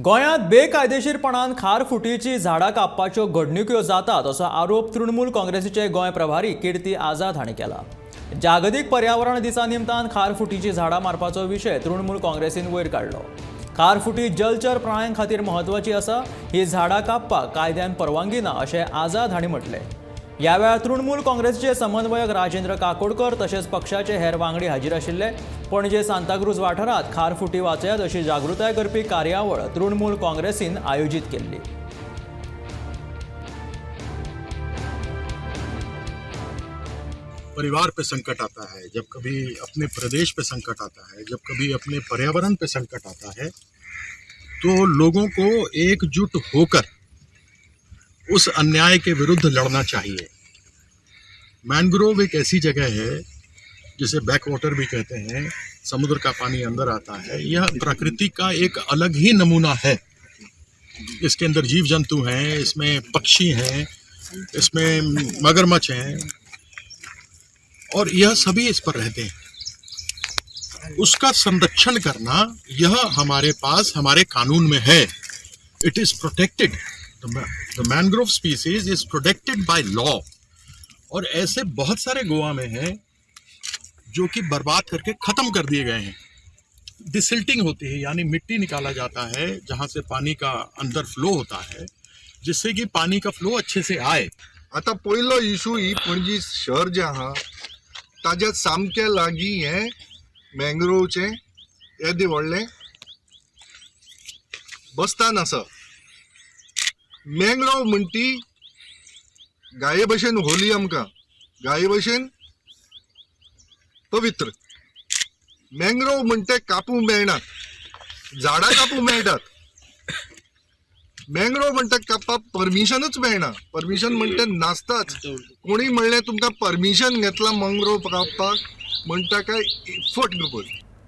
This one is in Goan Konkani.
गोंयांत बेकायदेशीरपणान खारफुटीचीं झाडां कापपाच्यो घडणुक्यो जातात असो आरोप तृणमूल काँग्रेसीचे गोंय प्रभारी किर्ती आझाद हांणी केला. जागतीक पर्यावरण दिसा निमतान खारफुटीचीं झाडां मारपाचो विशय तृणमूल काँग्रेसीन वयर काडलो. खारफुटी जलचर प्राण्यां खातीर म्हत्वाची आसा. ही झाडां कापपाक कायद्यान परवानगी ना अशें आझाद हांणी म्हटलें. ह्या वेळार तृणमूल काँग्रेसीचे समन्वयक राजेंद्र काकोडकर तशेंच पक्षाचे हेर वांगडी हाजीर आशिल्ले. पणजे सांताक्रूज वाठारांत खारफुटी वाचयात अशी जागृताय करपी कार्यावळ तृणमूल काँग्रेसीन आयोजीत केल्ली. परिवार पे संकट आता है, जब कभी अपने प्रदेश पे संकट आता है, जब कभी अपने पर्यावरण पे संकट आता है, तो लोगों को एकजुट होकर उस अन्याय के विरुद्ध लड़ना चाहिए। मैनग्रोव एक ऐसी जगह है जिसे बैक वाटर भी कहते हैं। समुद्र का पानी अंदर आता है। यह प्रकृति का एक अलग ही नमूना है। इसके अंदर जीव जंतु हैं, इसमें पक्षी हैं, इसमें मगरमच्छ हैं और यह सभी इस पर रहते हैं। उसका संरक्षण करना, यह हमारे पास हमारे कानून में है। It is protected. The mangrove species is protected by law. और ऐसे बहुत सारे गोवा में हैं जो कि बर्बाद करके ख़त्म कर दिए गए हैं। डिसिल्टिंग होती है, यानी मिट्टी निकाला जाता है जहाँ से पानी का अंदर फ्लो होता है, जिससे कि पानी का फ्लो अच्छे से आए। आतां पयलो इशू, ही पणजी शहर जें आहा ताज्या सामकें लागीं हें मँग्रोवचें येदें व्हडलें बस्तान आसा. मँग्रोव म्हणटी गाये भशेन होली, आमकां गाये भशेन पवित्र. मँग्रोव म्हणटे कापूंक मेळनात, झाडां कापूंक मेळटात, मँग्रोव म्हणटा कापपाक परमिशनूच मेळना. परमिशन म्हणटे नासताच. कोणी म्हणलें तुमकां परमिशन घेतलां मँग्रोव कापपाक, म्हणटा काय फट गपय.